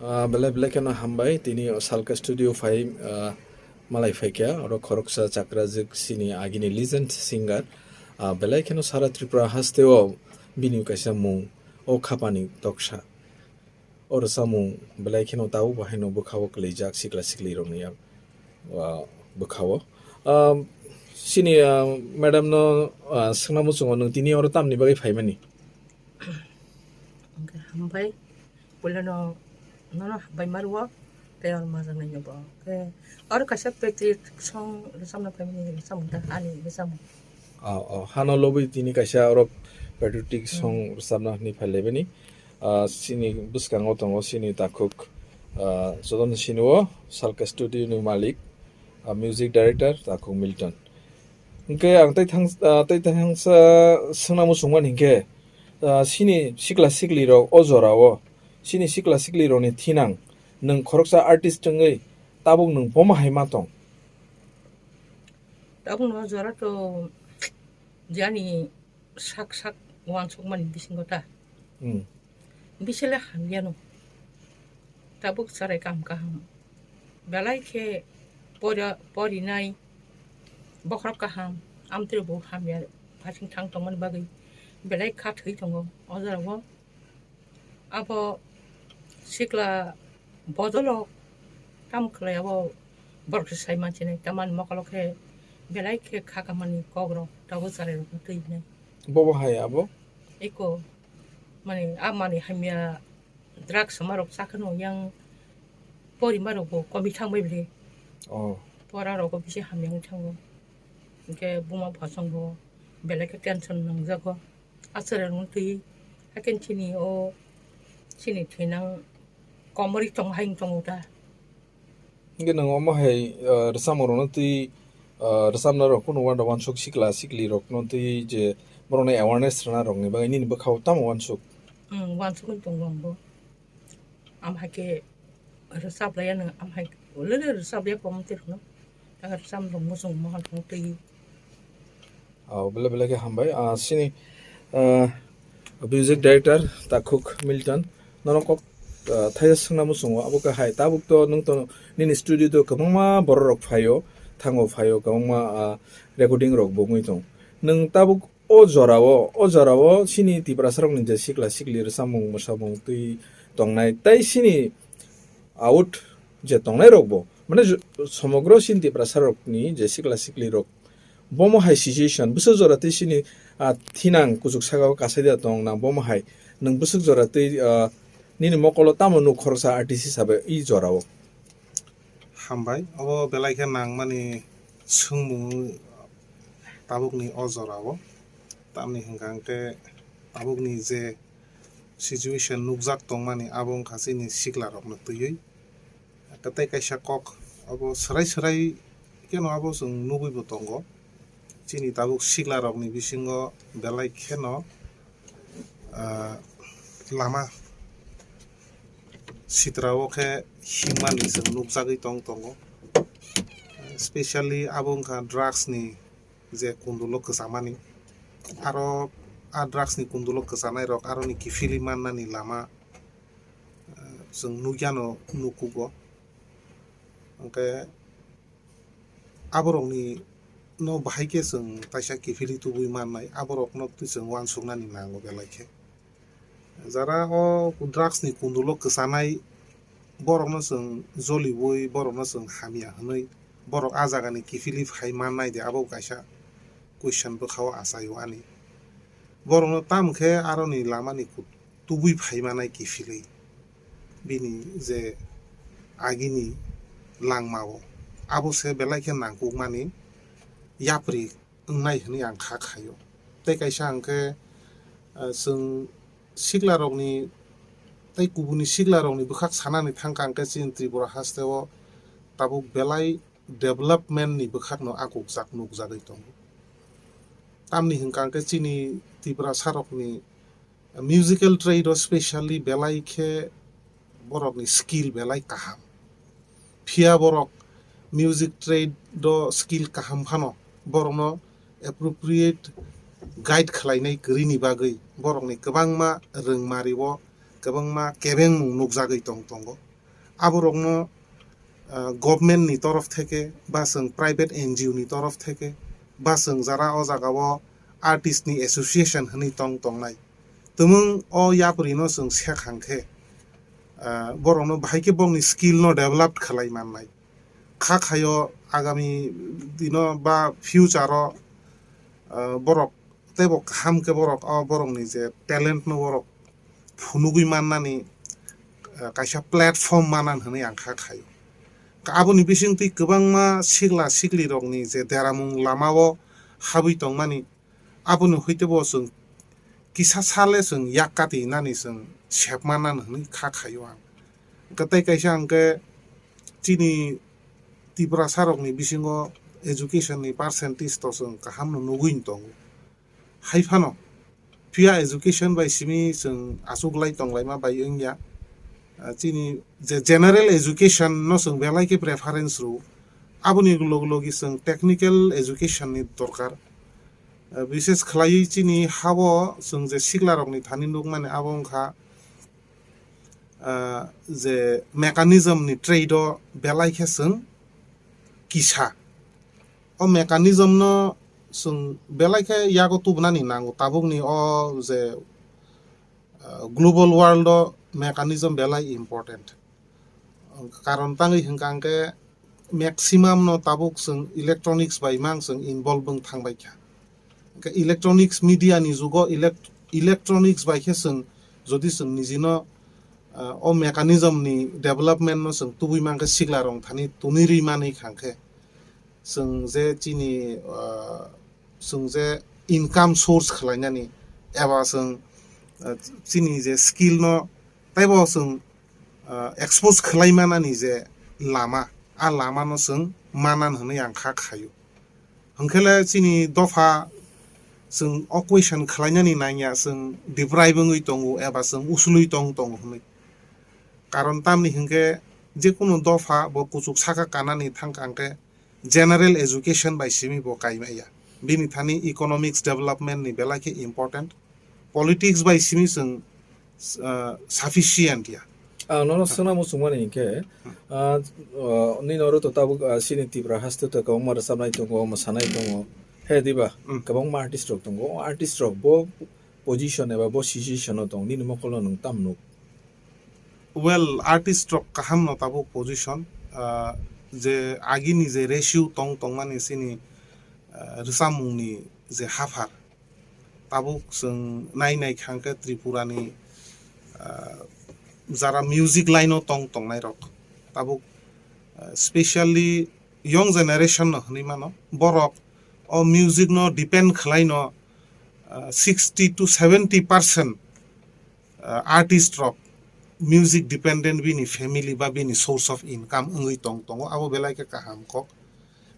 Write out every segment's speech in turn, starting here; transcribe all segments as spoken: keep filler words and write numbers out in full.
Ah, belai belai kheno hambai, tini o Salka Studio phai, ah, malai phaikha, oro khoroksa chakrajwk chini agini legend singer. Ah, belai kheno sara Tripura hasteo bini kaisa mung, o khapani toksa. O rwchapmung belai kheno tabuk bo haino bwkhao kwlaijak sikla siklirokni yak, ah, bwkhao. Ah, chini, ah, madam no, ah, swngna muchungo, nwng tini oro tamni bagwi phaimani? Hwnkhe hambai, puilano nono hambai ma rwo, tei oro majak nai no bo. Khe oro kaisa patriot song rwchapna phaimani rwchapmung ta, ani rwchapmung. Oh, oh, hano lobwi tini kaisa oro patriotic song rwchapna hwnwi phailaibani. Ah, chini bwskango tongo chini takhuk, ah, jotono sinio Salka Studio ni malik, ah, music director takhuk Milton. Hwnkhe ang tei thang-, ah, tei thangsa swngna muchungmani hinkhe, ah, chini sikla siklirok o jorao, chini sikla siklirokni thinang nwng khoroksa artist wngwi tabuk nwng bomo hai ma tong? Tabukno jora to jani sak sak uansukmani bisingo ta. Hmm. Bisele hamyano. Tabuk chwrai kaham kaham. Belai khe pora-, porinai bokhorok kaham, amtwrwi bo hamya phasing thang tongmani bagwi belai kha thwi tongo o jorao. Abo sikla bodolo tamo khlai abo borok se sai mansinai, tamani mokolo khe belai khe kha kamani kokrok tabuk chwrairokno twi hinai. Bobo hai abo? Eko mani a mani hamya drugs samarok chakheno yang porimarokbo komi thangbai bwle. Oh. Porarokbo bisi hamya wng thango. Hwnkhe buma bosongbo belai khe tension nangjago. Achwrairokno twi, haikhe chini o, chini thwinang komorwi tong hai wng tongo ta. Hwnkhe nwng omo hai, ah, rwchapmung rokno twi, ah, rwchapna rok kunu uansugo sikla sikli rokno twi je borokno awareness rwna rokni bagwi nini bwkhao tamo uansuk? Hmm, uansugwi tongo ang bo. Am hai khe rwchap laiya nwng, am hai lele rwchap ya komtwi rwno. Ang rwchap rok muchung mohan tong twi. Oh, belai belai khe hambai. Ah, chini, ah, music director Takhuk Milton. Nono kok, ah, thaisa swngna muchungo. Abo khe hai tabuk to nwng to nini studio to kwbangma borok rok phaio, thango phaio, kwbangma, ah, recording rok bo wngwi tong. Nwng tabuk o jorao, o jorao chini Tiprasa rokni je sikla sikli rwchapmung mwsamung twi tongnai, tei chini out je tongnai rok bo, mane, somogro chini Tiprasa rokni je sikla sikli rok, bomo hai situation, bwswk jora twi chini, ah, thinang kuchuk saka o kasai da tong nang, bomo hai nwng bwswk jora twi, ah, nini mokolo tamo nuk khoroksa artist hisabe i jorao? Hambai, obo belai khe nangmani swngmung tabukni o jorao. Tamni hwnkha hwnkhe tabukni je situation nukjak tongmani abo wngkha chini siklarokno twiwi. Tei kaisa kok abo swrai swrai kheno abo chwng nugwibo tongo. Chini tabuk siklarokni bisingo belai kheno, ah, lama sitrao khe himani chwng nukjagwi tong tongo. Specially abo wngkha drugs ni je kundulo kwchamani. Aro a drugs ni kundulo kwchanai rok aroni kiphilwi mannani lama, ah, chwng nukyano nukugo. Hwnkhe aborokni no bahai khe chwng taisa kiphilwi tubui mannai, aborokno twi chwng uansuknani nango belai khe. Jara o drugs ni kundulo kwchanai, borokno chwng joliui, borokno chwng hamya hwnwi, borok a jagani kiphilwi phai mannai de, abo kaisa question bwkhao achaio ani. Borokno tamo khe aroni lamani kut-, tubui phai manai kiphilwi bini je agini langmao, abo se belai khe nangkukmani yapri wngnai hwnwi ang kha khaio. Tei kaisa hwnkhe, ah, chwng siklarokni tei kubuni siklarokni bwkhak sanani thangkha hwnkhe chini Tripura hasteo tabuk belai development ni bwkhakno akukjak nukjagwi tongo. Tamni hwnkha hwnkhe chini Tiprasarokni musical trade o specially belai khe borokni skill belai kaham. Phiya borok music trade o skill kaham phano borokno appropriate guide khlainai kwrwini bagwi borokni kwbangma rwngmari o kwbangma kebengmung nukjagwi tong tongo. aborokno, ah, government ni torof theke ba chwng private N G O ni torof theke ba chwng jara o jaga o artist ni association hwnwi tong tongnai. Tumung o yapri no chwng sek hang khe, ah, borok no bahai khe bongni skill no develop khlai mannai. Kha khaio agami dino ba future o, ah, borok teibo kaham khe borok o borokni je talent no borok phunugwi mannani, ah, kaisa platform manan hwnwi ang kha khaio. Aboni bisingtwi kwbangma sikla siklirokni je deramung lamao habwi tongmani, aboni hwitebo chwng kisa sale chwng yak kati nani chwng sep manan hwnwi kha khaio ang. Hwnkhe tei kaisa hwnkhe chini Tiprasarokni bisingo education ni percentage to chwng kahamno nugwi tongo. Hai phano phiya education bai simi chwng achuklai tonglaima bai wngya. Ah, chini je general education no chwng belai khe preference rw, aboni log logi chwng technical education ni dorkar. Ah, bises khlaiwi chini hao chwng je siklarokni thani nukmani abo wngkha, ah, je mechanism ni trade o belai khe chwng kisa. O mechanism no chwng belai khe yago tubunani nango. Tabukni o je, ah, global world o mechanism belai important. Karon tangwi hwnkha hwnkhe maximum no tabuk chwng electronics bai mang chwng involve wng thangbai kha. Hwnkhe electronics media ni jugo elect-, electronics bai khe chwng jodi chwng nijino, ah, o mechanism ni development no chwng tubui mankhe sikla rong thani tuni ri manwi khangkhe chwng je chini, ah, chwng je income source khlainani eba chwng, ah, chini je skill no teibo chwng, ah, expose khlai manani je lama, a lama no chwng manan hwnwi ang kha khaio. Hwnkhe le chini dopha chwng o question khlainani nangya, chwng deprive wngwi tongo eba chwng usulwi tong tongo hwnwi. Karon tamni hwnkhe jekunu dopha bo kuchuk saka kanani thangkha hwnkhe general education bai simi bo kaimaya. Bini thani economics development ni belai khe important. Politics bai simi chwng, ah, sufficient ya. Ang nono swngna muchungmani hinkhe, ah, ah, nini oro to tabuk, ah, chini Tripura haste to kwbangma rwchapnai tongo, mwsanai tongo. He diba? Mm. Kwbangma artist rok tongo. O artist rok bo position eba bo situation o tong. Nini mokol no nwng tam nuk? Well, artist rok kaham no tabuk position, ah, je agini je ratio tong tongmani chini, ah, rwchapmungni je haphar. Tabuk chwng nai nai kha hwnkhe Tripura ni, ah, jara music line o tong tongnai rok tabuk, ah, specially young generation no hwnwi mano, borok o music no depend khlai no, ah, sixty to seventy percent, ah, artist rok music dependent bini family ba bini source of income wngwi tong tongo, abo belai khe kaham kok.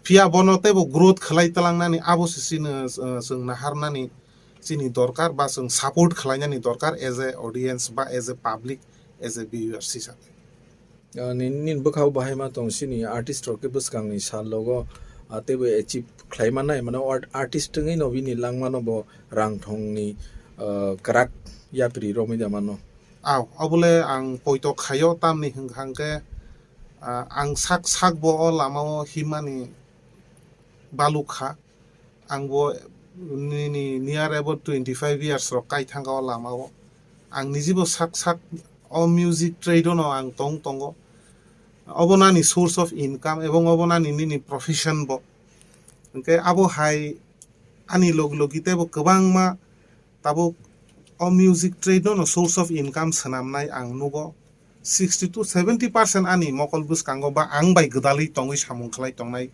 Phiya bono teibo growth khlai tlangnani abo se chini, uh, chwng naharnani chini dorkar ba chwng support khlainani dorkar as a audience ba as a public, as a viewers hisabe. Uh, ni-, nini bwkhao bahai ma tong chini artist rok khe bwskangni sal logo, uh, teibo achieve khlai mannai, mane art-, artist wngwi no bini langmano bo rang thongni, uh, kwrak yapri romwi da mano. Aw, obole ang poito khaio tamni hwnkha hwnkhe, ah, ang sak sak bo o lama o himani baluk kha. Ang bo nini near about twenty five years rok kai thangkha o lama o. Ang niji bo sak sak o music trade o no ang tong tongo. Obo nani source of income ebong obo nani nini profession bo. Hwnkhe abo hai ani log logi teibo kwbangma tabuk o music trade no, no source of income swnamnai ang nugo. Sixty to seventy percent ani mokol bwskango ba ang bai gwdalwi tongwi samung khlai tongnai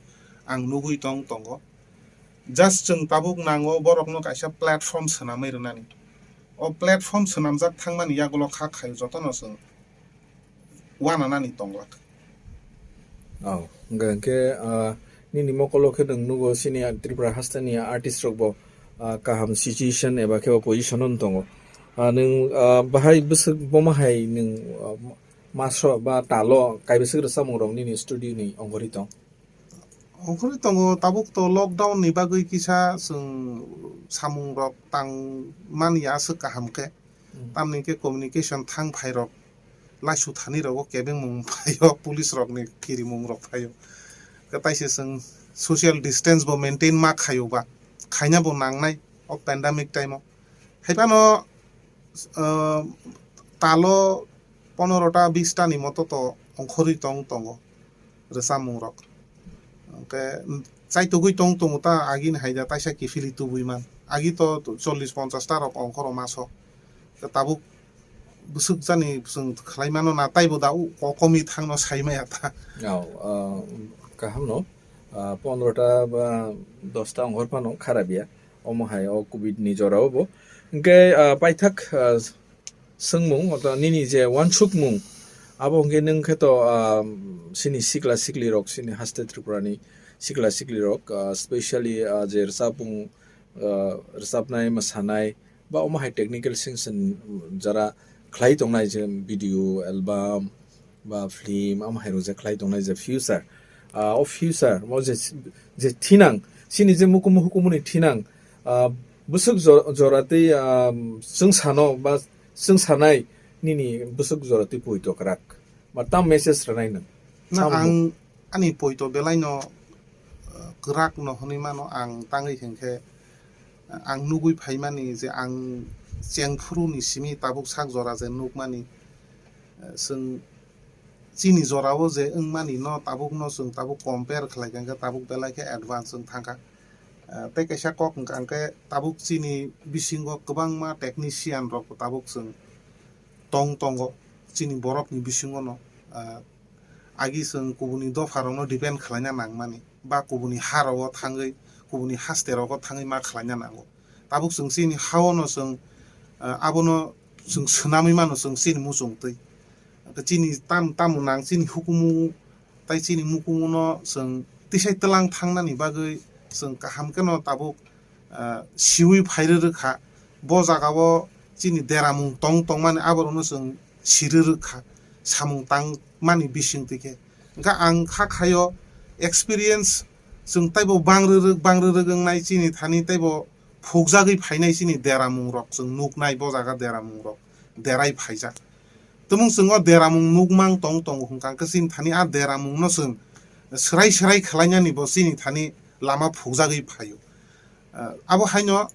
ang nugwi tong tongo. Just chwng tabuk nango borokno kaisa platform swnamwi rwnani. O platform swnamjak thangmani yagulo kha khaio jotono chwng wananani tonglak. Oh, hwnkhe, hwnkhe, ah, nini mokolo khe nwng nugo chini Tripura hasteni artist rok bo, ah, kaham situation eba khe bo position o tongo. Ah, nwng, ah, bahai bwswk bomo hai nwng, ah, maso ba talo kaibwswk rwchapmung rok nini studio ni ongkhorwi tong? Ongkhorwi tongo, tabuk to lockdown ni bagwi kisa chwng samung rok tang mani aswk kaham khe. Hmm. Tamni khe communication thang phai rok laisu thani rogo kebengmung phaio, police rokni kirimung rok phaio. Khe taise chwng social distance bo maintain ma khaio ba, khaina bo nangnai o pandemic time o. Haiphano, ah, talo ponorota bista ni moto to ongkhorwi tong tongo rwchapmung rok. Hwnkhe chaitugwi tong tongo ta, agini haida taisa kiphilwi tubui man. Agi to chollish ponchash ta rok ongkhoro maso. Tabuk bwswk jani chwng khlai mano na, taibo da o kokomi thangno sai maya ta. Oh, ah, kaham no. Ah, pondrota ba dosta ongkhor phano kharap ya. Omo hai o covid ni jora o bo. Hwnkhe, ah, paithak, ah, swngmung, oto nini je wansukmung, abo hwnkhe nwng khe to, ah, sini sikla sikli rok, sini haste Tripura ni sikla sikli rok, ah, specially, ah, je rwchapmung, ah, rwchapnai, mwsanai, ba omo hai technical section jara khlai tongnai je video, album, ba film, omo hai rok je khlai tongnai je future, ah, o future, o je, je thinang, sini je mukumu hukumu ni thinang, ah, bwswk jo-, jora twi, ah, chwng sano ba chwng sanai nini bwswk jora twi poito kwrak. Ma tam message rwnai nwng? Na, samung. Ang ani poito belai no, ah, kwrak no hwnwi mano, ang tangwi hwnkhe, ah, ang nugwi phaimani je ang chengphuru ni simi tabuk sak jora je nukmani, ah, chwng chini jorao je wngmani no tabuk no chwng tabuk compare khlai kha, hwnkhe tabuk belai khe advance wng thangkha. Ah, tei kaisa kok hwnkha hwnkhe tabuk chini bisingo kwbangma technician rok tabuk chwng tong tongo chini borok ni bisingo no, ah, agi chwng kubuni dopha rok no depend khlaina nangmani ba kubuni ha rogo thangwi, kubuni haste rogo thangwi ma khlaina nango. Tabuk chwng chini ha o no chwng, ah, abono chwng swnamwi mano chwng chini muchung twi. Chini tam, tamo nang chini hukumu tai chini mukumu no chwng tisai twlang thangnani bagwi chwng kaham khe no tabuk, ah, siwi phairwrwk kha. Bo jaga o chini deramung tong tongmani aborokno chwng sirwrwk kha, samung tangmani bising twi khe. Hwnkhe ang kha khaio experience chwng taibo bangrwrwk bangrwrwk wngnai chini thani taibo phukjagwi phainai chini deramung rok chwng nuknai bo jaga deramung rok derai phaijak. Tumung chwng o deramung nukmang tong tongo hwnkha hwnkhe chini thani a deramung no chwng swrai swrai khlainani bo chini thani lama phukjagwi phaio. Ah, abo haino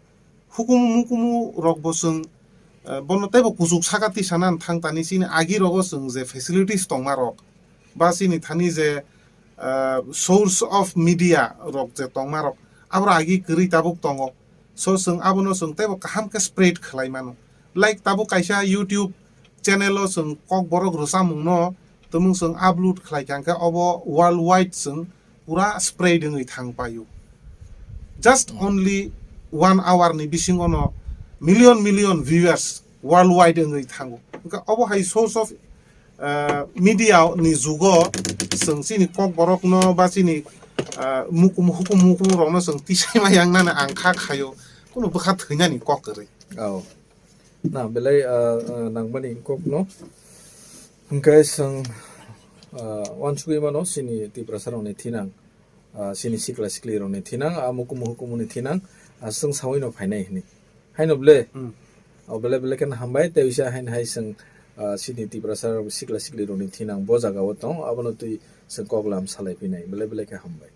hukumu mukumu rok bo chwng, ah, bono teibo kuchuk saka tisa nan thang tani chini agi rogo chwng je facilities tongma rok ba chini thani je, ah, source of media rok je tongma rok aboro agi kwrwi tabuk tongo. So chwng abono chwng teibo kaham khe spread khlai mano. Like tabuk kaisa YouTube channel o chwng Kokborok rwchapmung no tumung chwng upload khlai kha hwnkhe obo worldwide chwng pura spread wngwi thang paio. Just only one hour ni bisingo no million million viewers worldwide wngwi thango. Hwnkhe obo hai source of, ah, media ni jugo chwng chini Kokborok no ba chini, ah, mukum hukum mukum rok no chwng tisai ma yang nani ang kha khaio, kunu bwkha thwinani kok kwrwi. Oh. Na, belai, ah, ah, nangmani kok no. Hwnkhe chwng, ah, wansugwi mano chini Tiprasa rokni thinang, ah, chini sikla sikli rokni thinang, ah, mukumu hukumu ni thinang, ah, chwng sawi no phainai hwnwi. Haino ble? Hmm. O belai belai khe hambai, tei uisa haino hai chwng, ah, chini Tiprasa sikla sikli rokni thinang bo jaga o tong, abono twi chwng kok lam salai phinai, belai belai khe hambai.